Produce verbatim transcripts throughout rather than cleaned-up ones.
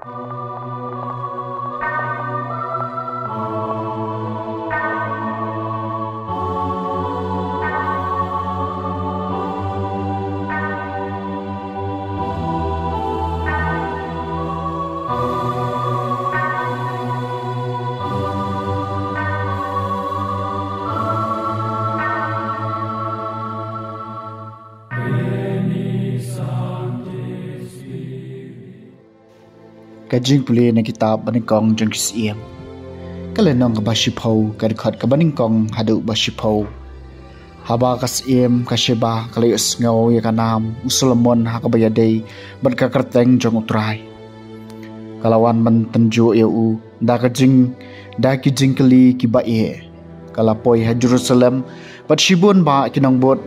Ka jingpule na kitab Banyngkong jong ki Syiem. Ka lynnong kaba shiphew, ka dkhot kaba nyngkong haduh ba shiphew. Haba ka Syiem ka Sheba ka la ïohsngew ïa ka nam u Solomon ha kaba ïadei bad ka kyrteng jong U Trai, ka la wan ban tynjuh ïa u da ka jing, da ki jingkylli kiba ïeh. Ka la poi ha Jerusalem bad shibun bah ki nongbud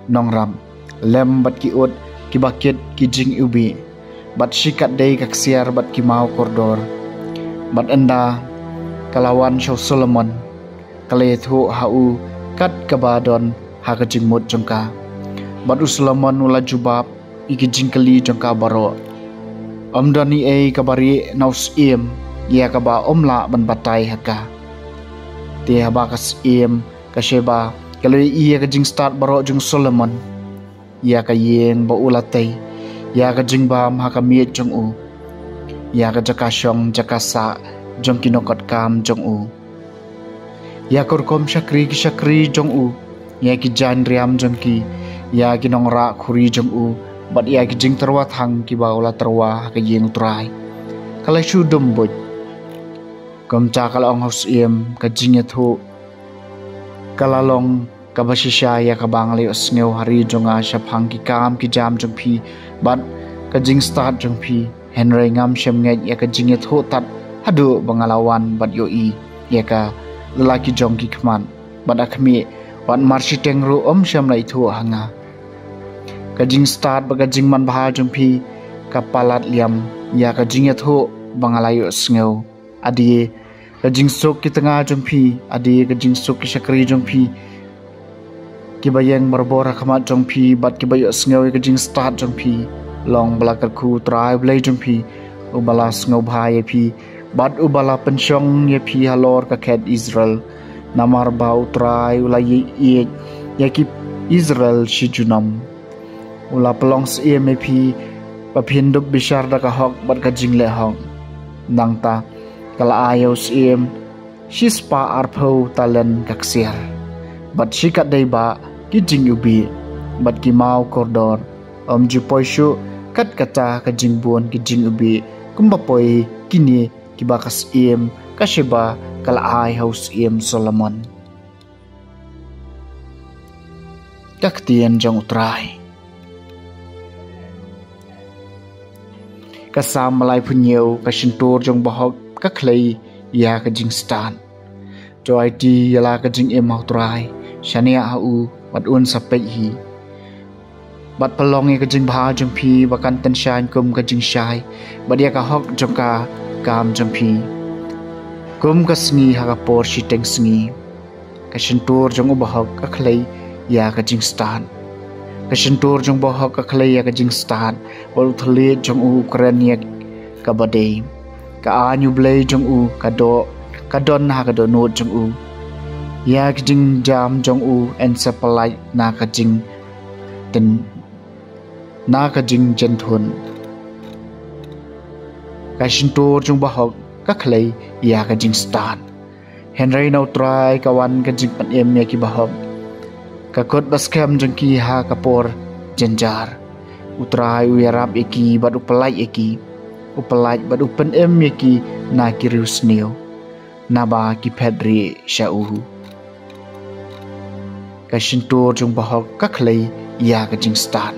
nongrap, lem bad ki ut kiba kit ki jingiwbih, bad shikatdei ka ksiar bad ki maw kordor. Bad ynda ka la wan sha u Solomon, ka la ïathuh ha u kat kaba don ha ka jingmut jong ka. Bad u Solomon u la jubab ïa ki jingkylli jong ka baroh. Ym don ei ei kaba rieh na u Syiem ïa kaba ym lah ban batai ha ka. Te haba ka Syiem ka Sheba ka la ïohi ïa ka jingstad baroh jong u Solomon, ïa ka ïing ba u la tei, ïa ka jingbam ha ka miej jong u, ïa ka jaka shong jaka sah jong ki nongkotkam jong u, ïa ka rukom shakri ki shakri jong u, ïa ki jaiñ riam jong ki, ïa ki nongrah khuri jong u, bad ïa ki jingtyrwa thang kiba u la tyrwa ha ka ïing U Trai, ka la shu dum buit. Kumta ka la ong ha u Syiem, ka jingïathuh ka la long kaba shisha ïa kaba nga la ïohsngew ha ri jong nga shaphang ki kam ki jam jong phi bad ka jingstad jong phi. Hynrei ngam shym ngeit ïa ka jingïathuh tad haduh ba nga la wan bad ïohi ïa ka la la ki jong ki khmat, bad ha khmih, wat marshiteng ruh ym shym la ithuh ha nga. Ka jingstad bad ka jingmanbha jong phi ka palat liam ïa ka jingïathuh ba nga la ïohsngew. Ade ka jingsuk ki tnga jong phi, ade ka jingsuk ki shakri jong phi, kiba ïeng barabor ha khmat jong phi bad kiba ïohsngew ïa ka jingstad jong phi. Long ba la kyrkhu U Trai U Blei jong phi, uba la sngewbha ïa phi bad uba la pynshong ïa phi halor ka khet Israel. Namar ba U Trai u la ïeit ïa ki Israel shi junom. U la pynlong Syiem ïa phi ba phin dup bishar da ka hok bad ka jingleh hok. Nangta ka la ai ïa u Syiem shispah arphew talent ka ksiar, bad shikatdei bah ki jingiwbih bad ki maw kordor. Ym ju poi shuh kat kata ka jingbun ki jingiwbih kumba poi kine kiba ka Syiem ka Sheba ka la ai ha u Syiem Solomon. Ka ktien jong U Trai. Ka Salm ba laiphew hynñiew. Ka shyntur jong u bahok ka khlei ïa ka jingstad. To aiti ïa la ka jingim ha U Trai, shaniah ha u bad un sa peit hi. Bad pynlong ïa ka jingbha jong phi ba kan tynshaiñ kum ka jingshai, bad ïa ka hok jong ka kam jong phi kum ka sngi ha ka por shiteng sngi. Ka shyntur jong u bahok ka khlei ïa ka jingstad. Ka shyntur jong u bahok ka khlei ïa ka jingstad, bad u thylliej jong u u kren ïa kaba dei. Ka aiñ U Blei jong u ka doh, ka don ha ka dohnud jong u. Ïa ka jingjam jong u yn sa pyllait na ka jing tyn, na ka jingjynthut. Ka shyntur jong u bahok ka khlei ïa ka jingstad. Hynrei na U Trai ka wan ka jingpynim ïa ki bahok. Ka kut ba skhem jong ki ha ka por jynjar. U Trai u ïarap ïa ki bad u pyllait ïa ki. U pyllait bad u pynim ïa ki na ki riewsniew, naba ki phet rieh sha u. Ka shyntur jong u bahok ka khlei ïa ka jingstad.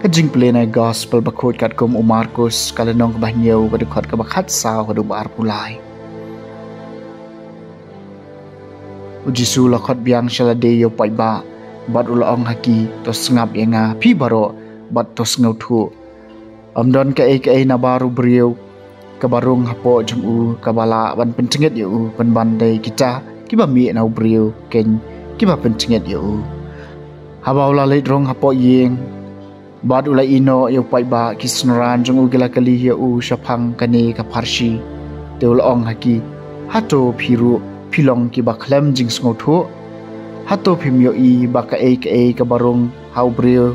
Ka jingpule na ka Gospel bakhuid katkum u Markus, ka lynnong kaba hynñiew, ka dkhot kaba khatsaw haduh ba arphew lai. U Jisu u la khot biang sha lade ïa u paidbah bad u la ong ha ki, to sngap ïa nga phi baroh bad to sngewthuh. Ym don kaei kaei na baroh u briew kaba rung hapoh jong u kaba lah ban pynjngit ïa u, pynban dei kita kiba mih na u briew keiñ kiba pynjngit ïa u. Haba u la leit rung hapoh ïing, bad u la ïehnoh ïa u paidbah, ki synran jong u ki la kylli ïa u shaphang kane ka pharshi. Te u la ong ha ki, hato phi ruh phi long kiba khlem jingsngewthuh? Hato phim ïohi ba kaei kaei kaba rung ha u briew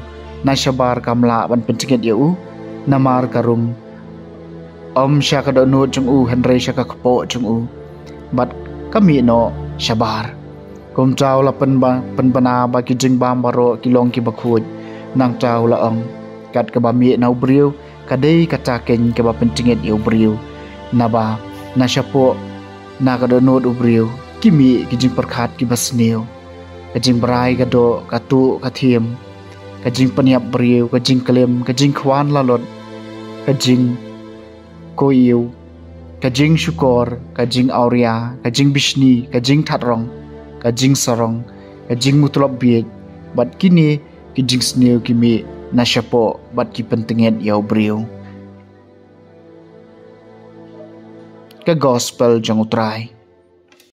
na shabar kam lah ban pyntngit ïa u? Namar ka rung ym sha ka dohnud jong u, hynrei sha ka kpoh jong u, bad ka mih noh shabar. Kumta u la pynba-, pynbna ba ki jingbam baroh ki long kiba khuid. Nangta u la ong, kat kaba mih na u briew, ka dei kata keiñ kaba pyntngit ïa u briew. Naba na shapoh, na ka dohnud u briew, ki mih ki jingpyrkhat kiba sniew: ka jingbrai ka doh, ka tuh ka thiem, ka jingpynïap briew, ka jingklim, ka jingkhwan lalut, ka jingkoiw, ka jingshukor, ka jingawria, ka jingbishni, ka jingthatrong, ka jingsarong, ka jingmutlop bieit, bad kine ki jingsniew ki mih na shapoh bad ki pyntngit ïa u briew. Ka Gospel jong u Trai.